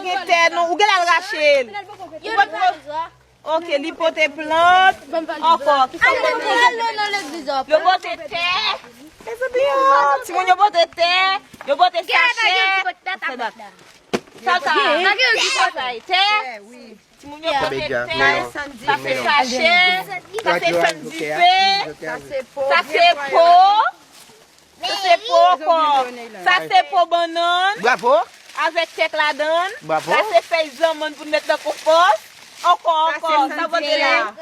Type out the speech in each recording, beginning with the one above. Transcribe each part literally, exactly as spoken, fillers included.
Gen tè, non, ou gen l al rache l. Yo, li pa bezwen. Ok, li pote plant. Ankò, ki sa yo pote? Yo pote tè. Mezanmi, oh, timoun yo pote tè. Yo pote sachè. Sa, sa. Tè. Timoun yo pote tè. Sa se sachè. Sa se sann dife. Sa se po. Sa se po ankò. Sa se po bannann. Bravo. Avèk kèk ladann. Bravo. Sa se fèy zanmann pou n met nan konpòs. Ankò, ankò. Sa pote la.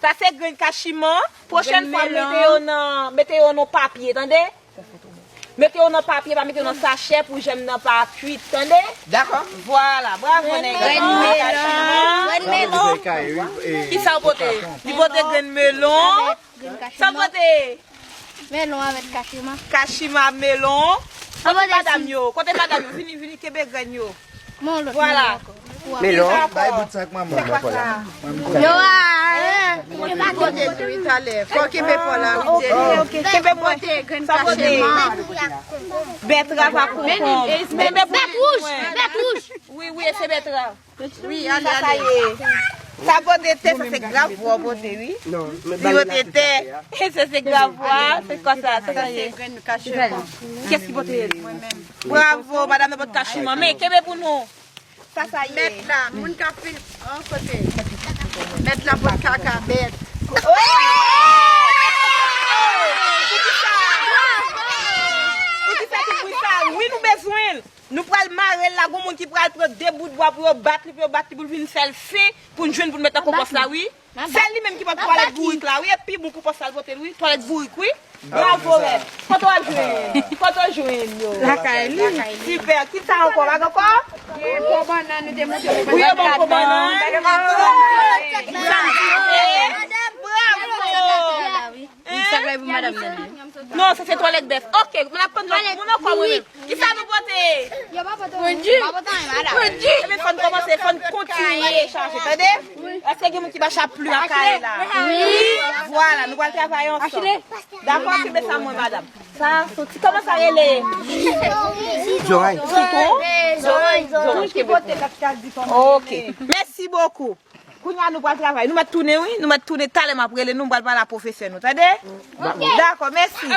Sa se grenn kachiman. Pwochèn fwa, mete yo nan, mete yo nan papye, tande? Mete yo nan papye, pa mete yo nan sachè pou jèm nan pa kuit, tande? Dakò. Vwala, bravo, nèg. Grenn melon. Ki sa w pote? Li pote grenn melon. Sa w pote? Melon avèk kachima. Kachima, melon. Kote madam yo? Kote madam yo? Vini, vini, kenbe grenn yo. Vwala. Melon, bay bout sa ak manman mwen, Paula. Yo, ah, eh. Kote diri talè. Fò kenbe fò la, wi, Thierry. Ok, ok, kenbe mwen. Pote grenn kachima. Bètrav ak konkonm. Kenbe pou mwen. Bèt wouj, bèt wouj. Wi, wi, e se bètrav. Wi, ale, ale. Sa pote tè, sa se gravwa w pote, wi. Li pote tè. Sa se gravwa, se konsa, sa sa ye. Kiyès ki pote l? Mwen menm. Bravo, madanm nan pote kachiman. Men, kenbe pou nou. Sa sa ye. Mèt la, moun k ap fin, an kote. Mèt la pote kaka bèt. Oh! Poukisa? Poukisa tout bri sa? Wi, nou bezwen l. Nou pral mare l la, gon moun ki pral pran de bout bwa pou yo bat li, pou yo bat li, pou l vin fè l fen, pou n jwenn pou n met nan konpòs la, wi. Sèl li menm ki pot twalèt bourik la, wi, e pi bon konpòs la l pote l, wi, twalèt bourik, wi. Bravo, rèd. Kote w al jwenn? Kote w jwenn yo? Lakay li. Sipè. Ki sa ankò? Pa gen ankò? Gen po bannann, nou te montre w. Wi, yo ban po bannann. Sa m di, bravo. Sa k la pou madanm nan li. Non, sa se twalèt bèf. Ok, mwen ap tann lòt moun ankò mwen menm. Kisa nou pote? Yo pa pote anyen. Pa pote anyen, madanm. Ebyen, fò n kòmanse, fò n kontinye chache, tande? Èske gen moun ki pa chap pli akay la? Wi. Vwala, nou pral travay ansanm. Dakò, kenbe sa mwen, madanm. Sa soti, kòman sa rele? Zoray. Sitwon? Zoray, zoray. Ki pote lòt ka di kòman. Ok. Mèsi bokou. Kounye a nou pral travay. Nou mèt tounen, wi. Nou mèt tounen. Talè m ap rele nou, m pral pale a pwofesè nou. Tande? Dakò, mèsi.